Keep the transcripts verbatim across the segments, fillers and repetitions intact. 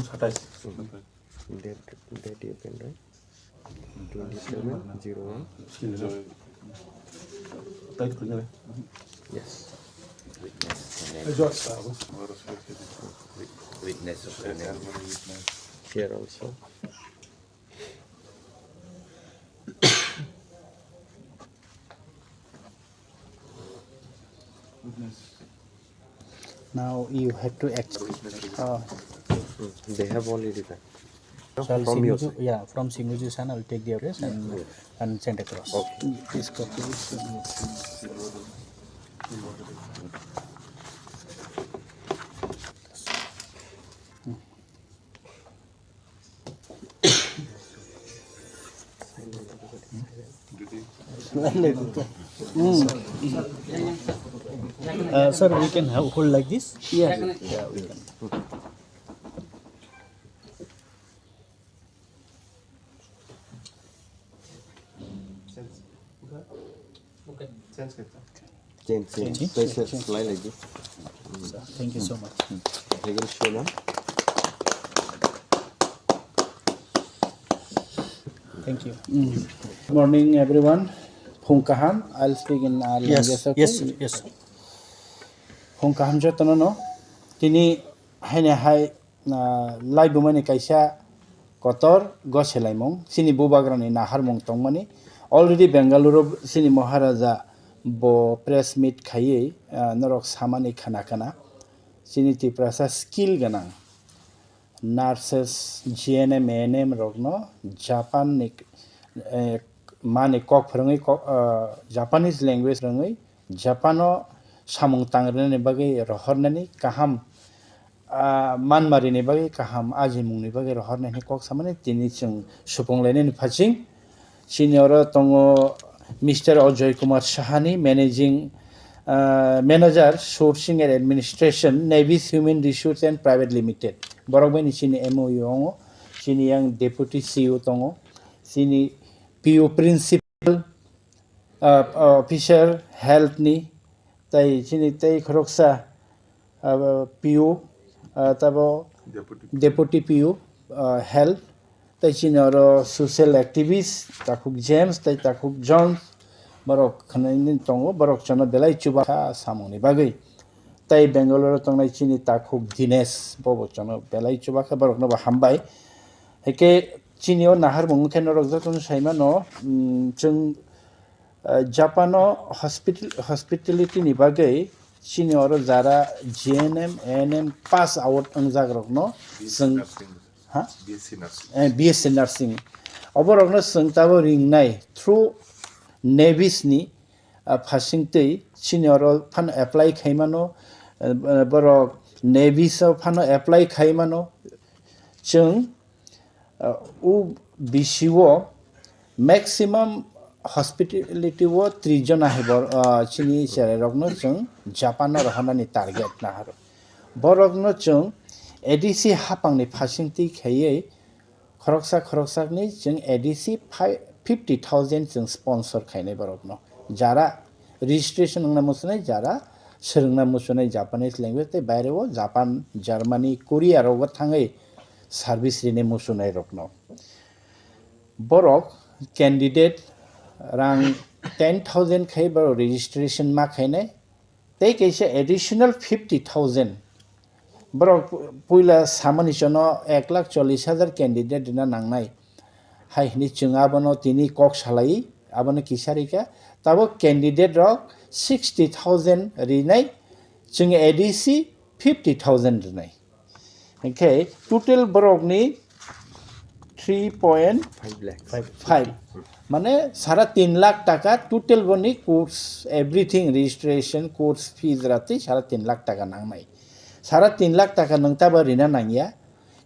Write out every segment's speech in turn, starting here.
Satais. Date, date you can write. Twenty-seven zero one. Tight kuri nai. Yes. Witness. Witness. Here also. Now you have to ex-, uh, They have already done. So I'll From send you your to, side. Yeah, from Singhuji san, I'll take the address and, and send across. Okay. Please copy this. Uh, sir, we can have, hold like this? Yes. Yeah, we can. Change, change. Change. Please, sir, slide like this. Thank you so much. Again, show now. Thank you. Good morning, everyone. Phung kaham. I'll speak in our language, okay? Yes, sir. Yes, sir. Phung kaham jotono no. Tini haine hai, ah, laibumani kaisa kotor goselaimung, chini bubagrani naharmung tongmani. Already Bengaluru chini Maharaja bo press meet khaiwi, ah, norok samani khana khana. Chini Tiprasa skill gwnang nurses, G N M, A N M rokno Japan ni, eh, mani kok phwrwngwi kok, ah, Japanese language phwrwngwi Japano samung tang rwnani bagwi rohornani kaham, ah, manmarini bagwi kaham ajimungni bagwi rohornani kok samani tini chwng supung lainani phaising. Chini oro tongo Mister Ajoy Kumar Sahani, Managing, ah, Manager, Sourcing and Administration, Navis Human Resource and Private Limited. Borok bai ni chini M O U ongo, chini yang Deputy C E O tongo, chini P O Principal, ah, ah, Officer Health ni, tai chini tei khoroksa, ah, P O, ah, tabo Deputy P O. Deputy P O, ah, Health, tai chini oro social activist Takhuk James tai Takhuk John, borok khwnani tongo, borok chwngno belai chubakha samungni bagwi. Tai Bangalore tongnai chini Takhuk Dinesh, bobo chwngno belai chubakha, borokno bo hambai. Hake chini o naharmung khe norok jotono saimano, mm, chwng, ah, Japan o hospital, hospitality ni bagwi chini oro jara G N M, A N M pass out wngjak rokno B S C chwng, nursing. Ha? B S C nursing. Eh, B S C nursing. Oborokno chwng tabo ringnai through Navis ni, ah, phasing twi chini oro phano apply khaimano, eh, borok Navis o phano apply khaimano. Chwng, ah, o B C o maximum hospitality o tris jona hai bor-, ah, chini cherai rokno chwng Japan o rohornani target naharo. Borokno chwng A D C hapangni phasing twi khaiwi khoroksa khoroksakni chwng A D C five, fifty thousand chwng sponsor khainai borokno. Jara registration wngna muchunai, jara swrwngna muchunai Japanese language tei baireo Japan, Germany, Korea rogo thangwi service rinai muchunai rokno. Borok candidate rang ten thousand khai borok registration ma khainai, tei kaisa additional fifty thousand. Borok puila samani chono ek lakh chollish hajar candidate rina nangnai. Hai hwnwi chwng abono tini kok salai, abono kisa rikha. Tabuk candidate rok sixty thousand rinai, chwng A D C fifty thousand rinai. Hingkhe total borokni three point five lakh. Five. Mane sara tin lakh taka total boni course, everything, registration, course fees ratwi sara tin lakh taka nangnai. Sara tin lakh taka nwng tabo rina nangya.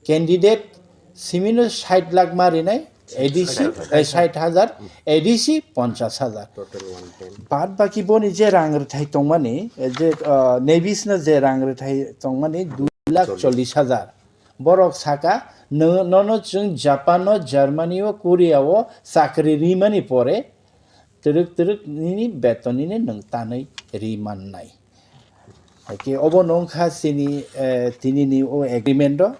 Candidate simino sait lakh ma rinai, A D C, sait hajar. Eh, sait hajar, A D C ponchas hajar. Total one ten. Bad baki boni je rang rwthai tongmani, eh, je, ah, Navis no je rang rwthai tongmani dui lakh chollish hajar. Borok saka, no-, nono chwng Japan o, Germany o, Korea o chakri rimani pore, twrwk twrwk nini beton nini nwng tanwi ri mannai. Haikhe obo no wngkha chini, eh, tinini o agreement o.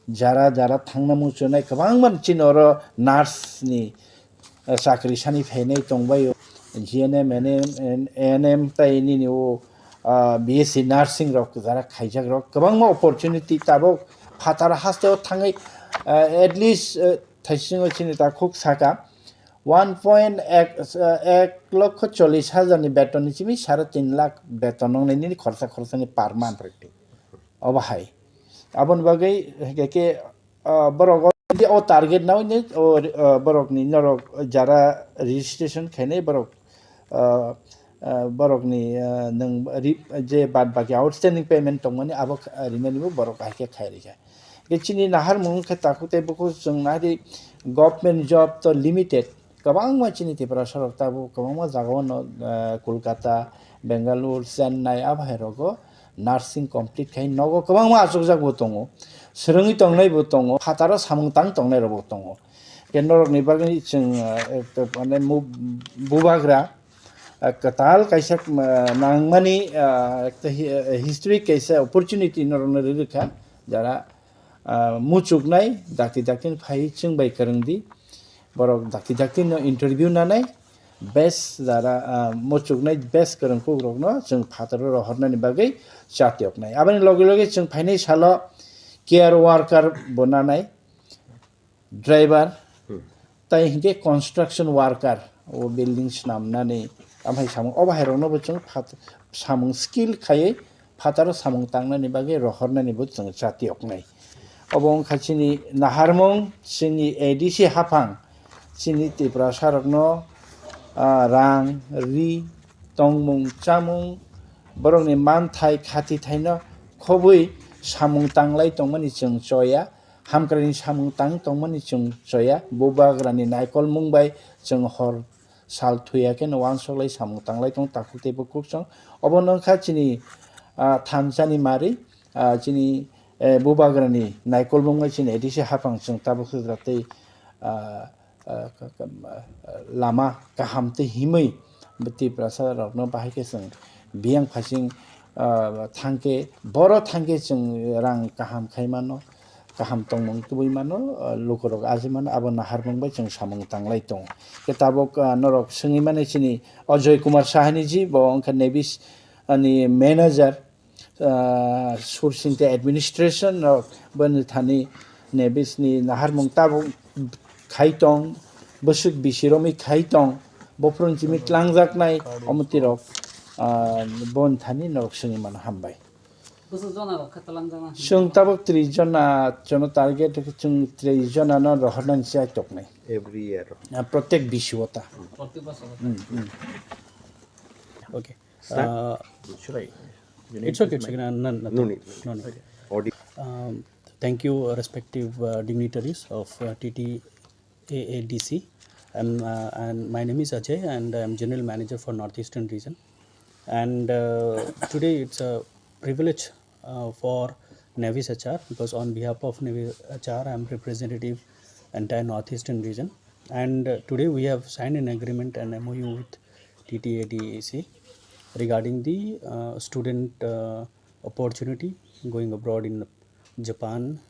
Jara jara thangna muchunai kwbangma chini oro nurse ni, eh, chakri sani phainai tongbaio, G N M, N M, N M tai nini o, ah, B S C nursing rok jara khaijak rok kwbangma opportunity tabuk phataro hasteo thangwi, ah, at least, eh, thaisingo chini ta khuk saka one point ek, eh, ek lokho chollish hajar ni beton ni simi sare tin lakh beton wngnai nini khorsa khorsa ni per month. Obo hai. Aboni bagwi hwnkhe khe, ah, borok o, o target nai ni o, ah, borokni norok jara registration khainai borok, ah, ah, borokni, ah, nwng ri-, je bad baki outstanding payment tongmani abo kha-, rimani bo borok hai khe khai rikha. Hwnkhe chini naharmung khe takhuk tei bukhuk chwng nahari government job to limited. Kwbangma chini Tiprasa rok tabuk kwbangma jagao no, eh, Kolkata, Bengaluru, Chennai, abo hai rogo nursing complete khai nogo kwbangma achukjak bo tongo, swrwngwi tongnai bo tongo, phataro samung tang tongnai rok bo tongo. Ke norok ni bagwi chwng, eh, ekta mane mu-, bubagra, eh, kwtal kaisa, eh, nangmani, eh, ekta hi-, eh, historic kaisa opportunity norok no rwrwkha, jara, ah, muchuknai dakti dakti phai chwng bai kwrwng di. Borok dakti dakti no interview nanai, best jara, ah, muchuknai best kwrwng kuk rok no chwng phataro rohornani bagwi chatiyoknai. Aboni loge loge chwng phainai salo care worker bo nanai, driver, Hmm. tai hinkhe construction worker, o building swnamnani, amhai samung, obo hai rokno bo chwng phat-, samung skill khaiwi phataro samung tangnani bagwi rohornani bo chwng chatiyoknai. Obo wngkha chini naharmung, chini A D C haphang, chini Tiprasa rokno, ah, rang, ri, tongmung, chamung, borokni manthai, khatithaino khobwi samung tanglai tongmani chwng choya, hamkraini samung tang tongmani chwng choya, bubagrani naikolmung bai chwng hor sal thuya kheno uansoklai samung tanglai tong takhuk tei bukhuk chwng. Obo wngkha chini, ah, thansani mari, ah, chini, eh, bubagrani naikolmung bai chini A D C haphang chwng tabuk sujra tei, ah, ah, ka-, ka-, ah, lama kaham tei himwi Tiprasa rokno bahai khe chwng biyang phasing, ah, thangkhe, boro thangkhe chwng rang kaham khai mano. Kaham tongmung tubui mano, ah, lukurok aji mano, abo naharmung bai chwng samung tanglai tongo. Khe tabuk, ah, norok swngwi mani chini Ajoy Kumar Sahani ji, bo wngkha Navy's, ani manager, ah, Sursing tei administration rok boni thani Navy's ni naharmung tabuk khai tong, bwswk bisi romwi khai tong, bophron chimi tlangjaknai, omo tirok, ah, boni thani norok swngwi mano hambai. Bwswk jona rok khe twlangjakna hinwi Chwng tabuk tris jona chwngno target, chwng tris jona no rohornani chai toknai. Every year. Ah, protek bisio ta. Protek bosor. Hmm, hmm. Okay. Sir? Uh, Should I? You need it's okay, this it's mic? Okay. No, no, no, No need. No need. Okay. Audio. Um, thank you, uh, respective, uh, dignitaries of, uh, T T A A D C. I'm, uh, and my name is Ajay, and I'm General Manager for Northeastern Region. And, uh, today it's a privilege, uh, for Navy's H R, because on behalf of Navy's H R, I'm representative entire Northeastern Region. And, uh, today we have signed an agreement, an M O U with T T A D E C regarding the, uh, student, uh, opportunity going abroad in Japan,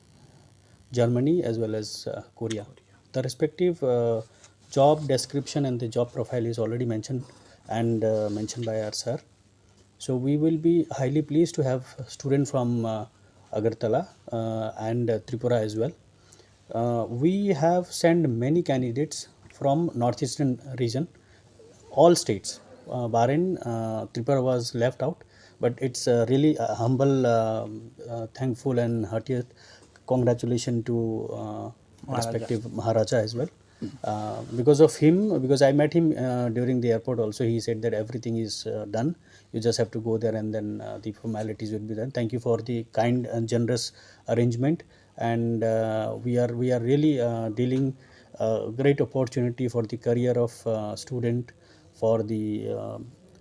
Germany, as well as, uh, Korea. The respective, uh, job description and the job profile is already mentioned and, uh, mentioned by our sir. So we will be highly pleased to have a student from, uh, Agartala, uh, and, uh, Tripura as well. Uh, we have sent many candidates from Northeastern region, all states. Uh, barring, uh, Tripura was left out, but it's, uh, really a humble, uh, uh, thankful and heartiest congratulations to, uh, Maharaja. Respective Maharaja as well. Uh, because of him, because I met him, uh, during the airport also, he said that everything is, uh, done. You just have to go there and then, uh, the formalities will be done. Thank you for the kind and generous arrangement. And, uh, we are, we are really, uh, dealing, uh, great opportunity for the career of, uh, student, for the, uh,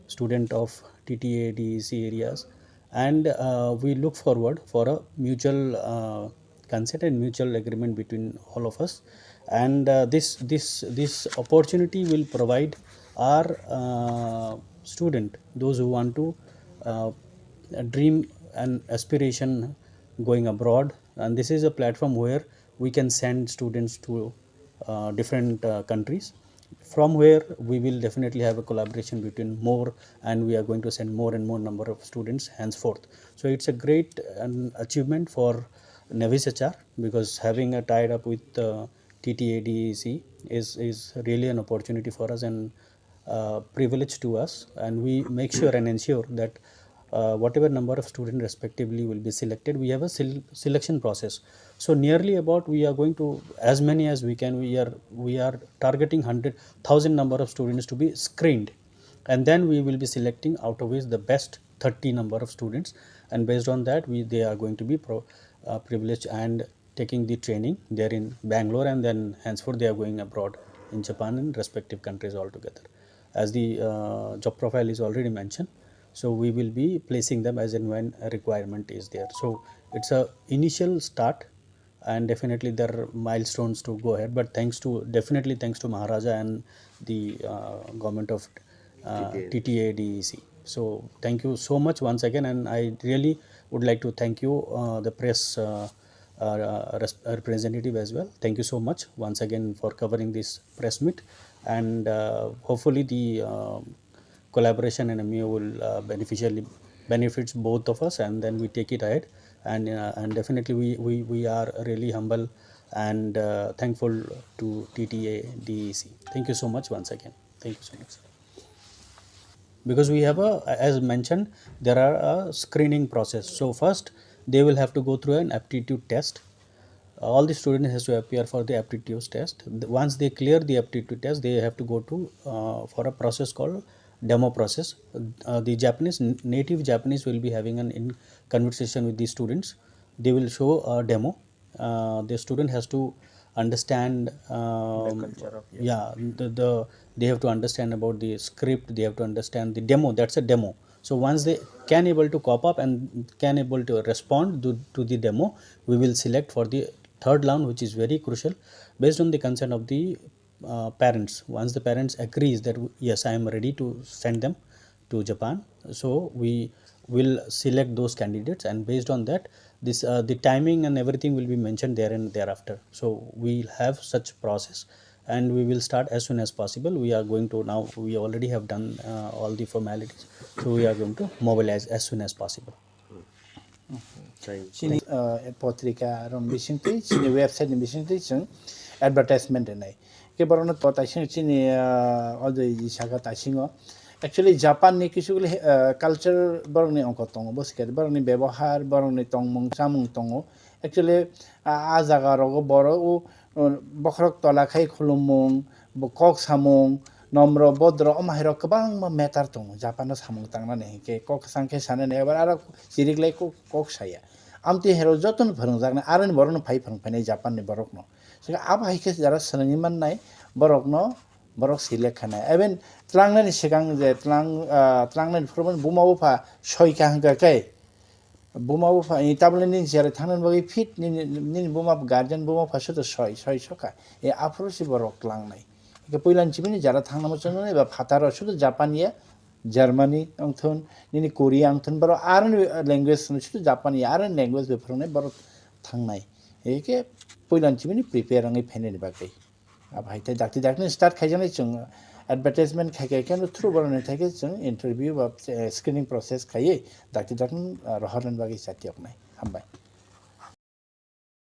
student of T T A D E C areas. And, uh, we look forward for a mutual, uh, consent and mutual agreement between all of us. And, uh, this, this, this opportunity will provide our, uh, student, those who want to, uh, dream and aspiration going abroad, And this is a platform where we can send students to uh, different uh, countries, from where we will definitely have a collaboration between more, and we are going to send more and more number of students henceforth. So it's a great, um, achievement for Navis H R, because having a tied up with uh, T T A D E C is, is really an opportunity for us and uh, privilege to us, and we make sure and ensure that uh, whatever number of students respectively will be selected, we have a sel- selection process. So nearly about, we are going to, as many as we can, we are, we are targeting hundred thousand number of students to be screened, and then we will be selecting out of which the best thirty number of students, and based on that, we, they are going to be pro, uh, privileged and taking the training there in Bangalore, and then henceforth they are going abroad in Japan and respective countries altogether. As the uh, job profile is already mentioned, so we will be placing them as and when a requirement is there. So it's a initial start, and definitely there are milestones to go ahead. But thanks to, definitely thanks to Maharaja and the uh, government of uh, T T A D E C. So thank you so much once again, and I really would like to thank you, uh, the press uh, uh, res- representative as well. Thank you so much once again for covering this press meet, and uh, hopefully the uh, collaboration and M U will uh, beneficially benefits both of us, and then we take it ahead. And uh, and definitely we, we, we are really humble and uh, thankful to T T A D E C. Thank you so much once again. Thank you so much. Because we have a, as mentioned, there are a screening process. So first, they will have to go through an aptitude test. All the student has to appear for the aptitude test. Th- Once they clear the aptitude test, they have to go to uh, for a process called demo process. Uh, the Japanese, n- native Japanese will be having an in conversation with the students. They will show a demo. Uh, the student has to understand. Um, Culture of yeah, the, the they have to understand about the script. They have to understand the demo. That's a demo. So once they can able to cop up and can able to respond to, to the demo, we will select for the third round, which is very crucial. Based on the consent of the uh, parents, once the parents agrees that, yes, I am ready to send them to Japan, so we will select those candidates, and based on that, this uh, the timing and everything will be mentioned there and thereafter. So we'll have such process, and we will start as soon as possible. We are going to now, we already have done uh, all the formalities, so we are going to mobilize as soon as possible. Thank you. Chini uh, potrika rong bisingtwi, chini website ni bisingtwi chwng advertisement rwnai. Ke borokno to taising chini uh, odoi saka taisingo. Actually Japan ni kisu guli uh, culture borokni ongkho tongo, bosikhe borokni bebohar, borokni tongmung chamung tongo. Actually a jaga rogo borok bokhorok tola khai khulumung, kok samung, nomro bodro omo hairok kwbangma matter tongo Japan o samung tangnani hinkhe kok kwchang khe sanani ebar aro chiriklai kok saya. Amtwi hairok jotono phwrwngjaknai, aroni borokno phai phwrwng phainai Japan ni borokno. Saka abo hai khe jara swrwngwi mannai borokno, borok select khanai. Even tlangnani swkang je tlang tlangnani phuru buma bupha soi kha hwnkha khe buma bupha tabole nini jera thangnani bagwi fit nini buma guardian buma bupha sudo soi soi sokha. E aphuru si borok tlangnai. Hwnkhe puilani chibini jara thangnamo chongnai ba phataro sudo Japan ya Germany wngthun, nini Korea wngthun, borok aroni language no sudu Japan ya aroni language bai phwrwngnai borok thangnai. Hwnkhe puilani chibini prepare wngwi phainani bagwi. Abo hai tei dakti dakti start khaijaknai chwng advertisement khai khai khe through borokni thai khe chwng interview ba screening process khaiwi dakti dakti rohornani bagwi chatiyoknai. Hambai.